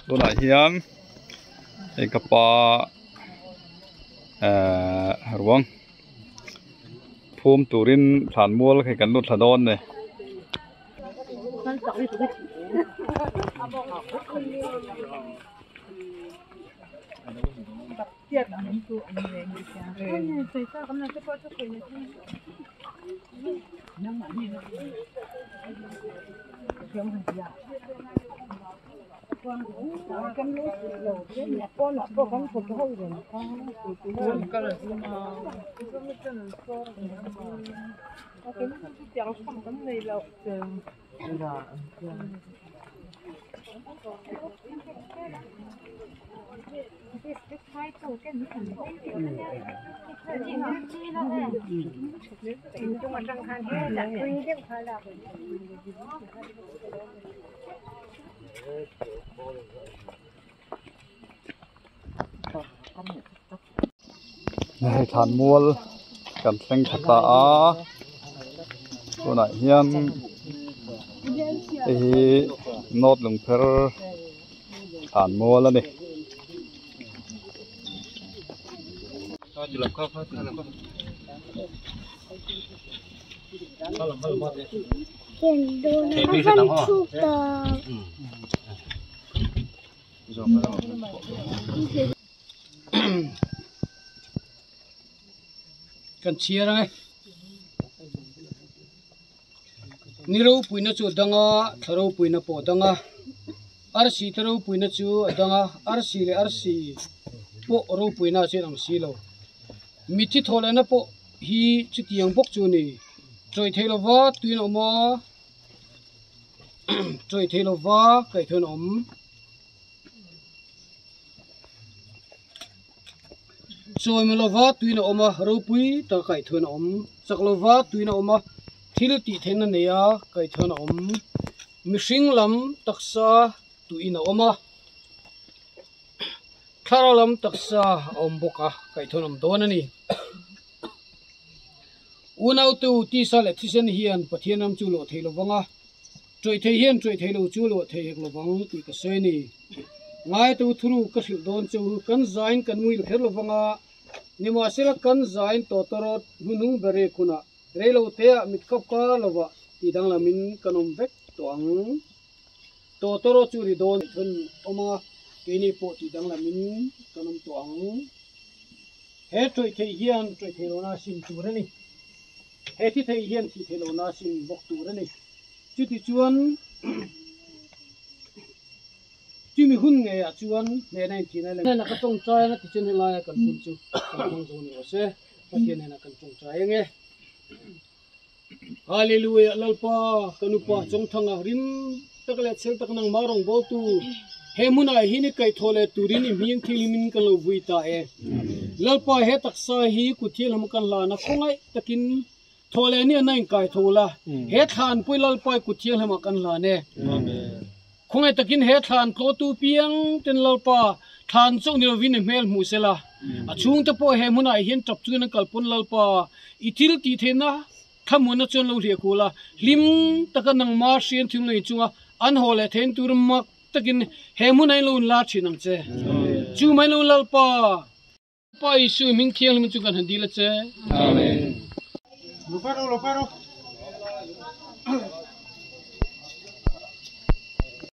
Tunah hian hei ka pa ehh ruang phum turin thlan mual khi kan lut thla dawn a ni. Hei thlan mual kan thleng thla ta a tunah hian hei hi nawt lungpher thlan mual a ni. Kan chhiar ang e. Ni ropuina chu a dang a, thla ropuina pawh a dang a, arsi te ropuina chu a dang a, arsi leh arsi pawh ropuina a chen ang si lo. Mitthi thawh lehna pawh hi chutiang bawk chu a ni. Chawi thei lova tuin a awm a, chawi thei lova kaihthawhin a awm. Chawi lova tuin a awm a, ropui taka kaihthawhin a awm. Chak lova tuin a awm a, thil tih theihna neia kaihthawhin a awm. Mihring lam taksa tuin a awm a. Thlarau lam taksa a awm bawk a, kaihthawhin a awm dawn a ni. Unautu tisa leh thisen hian Pathian ram chu luah thei lovang a, ṭawih thei hian ṭawih thei lo chu luah thei hek lovang tih ka sawi a ni. Ngaitu thuru ka hrilh dawn chu kan zain kan muil kher lovang a, nimahsela kan zain tawtawrawt hnuhnung ber rek hunah reiloteah mitkap kar lovah tih danglamin kan awm vek tawh ang. Tawtawrawt chu ri dawn thun awm a, keini pawh tih danglamin kan awm tawh ang. He ṭawih theih hian ṭawih theih lohna a sim tur a ni. He thi theih hian thih theih lohna a sim bawk tur a ni. Chutichuan, chumi hun ngeiah chuan hnehna inthihna leh hnehna ka tawngtai anga tichuan helaia kan hun chu kan hmang zo ni rawh se. Pathian hnenah kan tawngtai ang e. Hallelujah Lalpa ka nupa Chawngthanga rim tak leh chhel tak nangmah rawngbawltu he hmunah hian i kaihthawh leh turin i hming thilhlimin kan lo vui ta e. Lalpa he taksa hi kut thianghlim kan hlan a khawngaih takin thawh leh ni an a inkai tho la he thlanpui Lalpa i kut thianghlimah kan hlan e. Khawngaih takin he thlan tlawhtu piang ten Lalpa thlan chauh ni lovin i hmel hmuh sela, a chhungte pawh he hmunah hian tap chungin an kalpawn Lalpa i thil tih theihna thlamuanna chuan lo hliah kul a, hlim taka nangma hrian thil nei chunga an haw leh thein tur mak takin he hmunah in lo inlar thin ang che. Chu mai lo Lalpa. Pa Isu hming thianghlim chu kan han dil a che. Amen.